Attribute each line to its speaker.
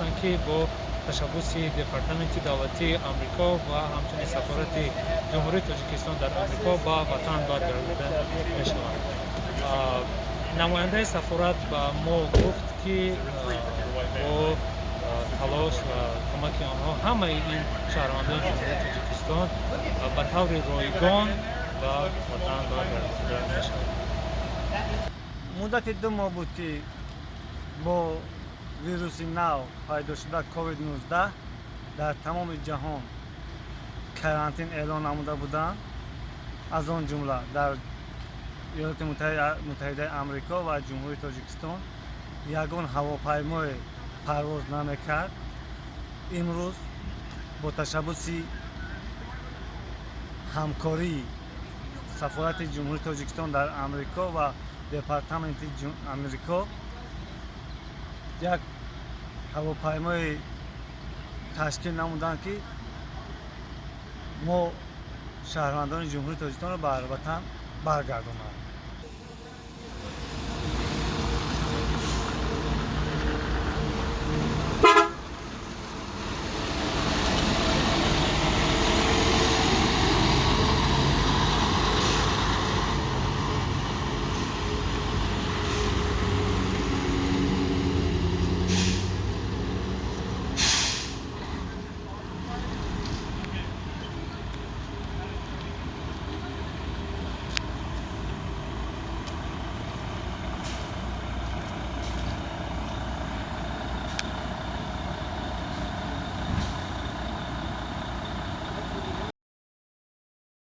Speaker 1: ҳастанд, ки бо ташаббуси Департаменти давлатии Амрико ва ҳамчунин Сафорати Ҷумҳурии Тоҷикистон дар Амрико ба ватан баргардонида мешаванд. Намояндаи сафорат ба мо гуфт, ки бо талош ва кӯмаки онҳо ҳамаи ин шаҳрвандони Ҷумҳурии Тоҷикистон ба таври ройгон ба ватан баргардонида мешаванд.
Speaker 2: Муддати 2 моҳ буд, ки бо вируси нав пайдо шуда COVID-19 дар тамоми ҷаҳон карантин эълон намуда буданд, аз он ҷумла дар Иёлоти Муттаҳидаи Амрико ва Ҷумҳурии Тоҷикистон ягон ҳавопаймое парвоз намекард. Имрӯз бо ташаббуси ҳамкории Сафорати Ҷумҳурии Тоҷикистон дар Амрико ва Департаменти Амрико як ҳавопаймое ташкил намуданд, ки мо шаҳрвандони Ҷумҳурии Тоҷикистонро ба ватан баргардонанд.